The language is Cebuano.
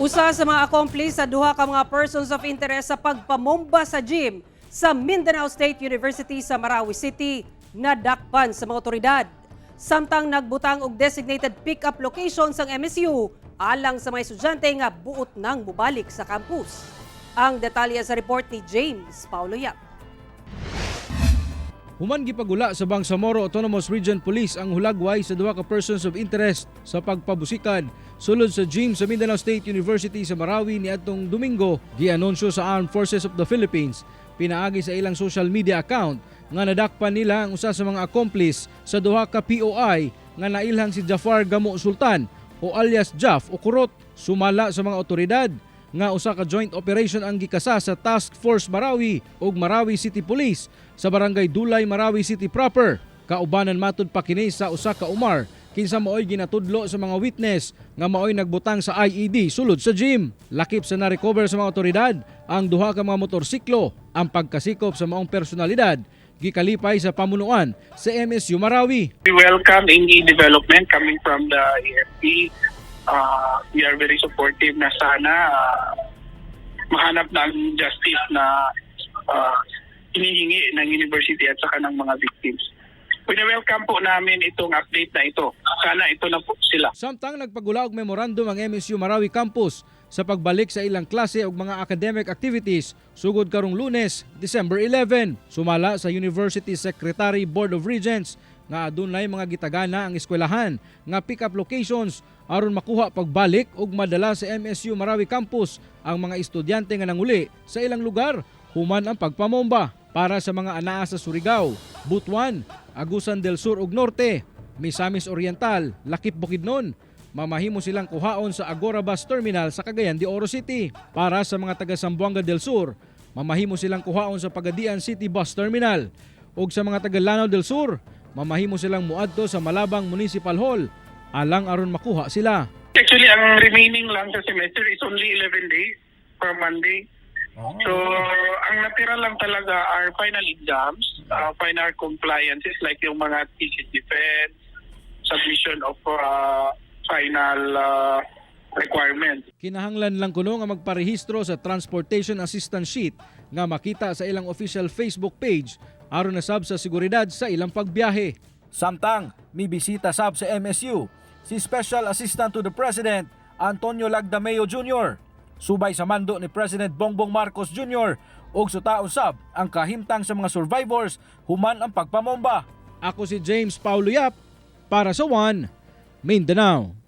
Usa sa mga accomplice sa duha ka mga persons of interest sa pagpamomba sa gym sa Mindanao State University sa Marawi City nadakpan sa mga otoridad. Samtang nagbutang og designated pick-up locations ang MSU alang sa mga estudyante nga buot nang mubalik sa campus. Ang detalye sa report ni James Paulo Yap. Human gipagula sa Bangsamoro Autonomous Region Police ang hulagway sa duha ka persons of interest sa pagpabusikan sulod sa gym sa Mindanao State University sa Marawi niadtong Domingo, gianunsyo sa Armed Forces of the Philippines pinaagi sa ilang social media account nga nadakpan nila ang usa sa mga accomplice sa duha ka POI nga nailhang si Jafar Gamo Sultan o alias Jaff o Kurot. Sumala sa mga otoridad nga usa ka joint operation ang gikasa sa Task Force Marawi ug Marawi City Police sa Barangay Dulay, Marawi City proper. Kaubanan matud pa kini sa usa ka umar kinsa maoy ginatudlo sa mga witness nga maoy nagbutang sa IED sulod sa gym. Lakip sa na-recover sa mga otoridad ang duha ka mga motorsiklo. Ang pagkasikop sa maong personalidad gikalipay sa pamunuan sa MSU Marawi. We welcome any development coming from the AFP. We are very supportive na sana mahanap na ang justice na hinihingi ng university at saka ng mga victims. Wini-welcome po namin itong update na ito. Sana ito na po sila. Samtang nagpagula og memorandum ang MSU Marawi Campus sa pagbalik sa ilang klase ug mga academic activities sugod karong Lunes, December 11. Sumala sa University Secretary Board of Regents nga adunay mga gitagana ang eskwelahan nga pick-up locations aron makuha pagbalik ug madala sa MSU Marawi Campus ang mga estudyante nga nanguli sa ilang lugar human ang pagpamomba. Para sa mga anaa sa Surigao, Butuan, Agusan del Sur ug Norte, Misamis Oriental, Lakip Bukidnon, mamahimo silang kuhaon sa Agora Bus Terminal sa Cagayan de Oro City. Para sa mga taga Zamboanga del Sur, mamahimo silang kuhaon sa Pagadian City Bus Terminal. Ug sa mga taga Lanao del Sur, mamahimo silang muadto sa Malabang Municipal Hall alang aron makuha sila. Actually, ang remaining lang sa semester is only 11 days from Monday. So, ang natira lang talaga are final exams, final compliances like yung mga thesis defense, submission of final requirements. Kinahanglan lang kuno nga magparehistro sa Transportation Assistance Sheet nga makita sa ilang official Facebook page aron na sab sa seguridad sa ilang pagbiyahe. Samtang, mibisita sab sa MSU si Special Assistant to the President Antonio Lagdameo Jr. Subay sa mando ni President Bongbong Marcos Jr. ug sutaon sab ang kahimtang sa mga survivors human ang pagpamomba. Ako si James Paulo Yap para sa One Mindanao.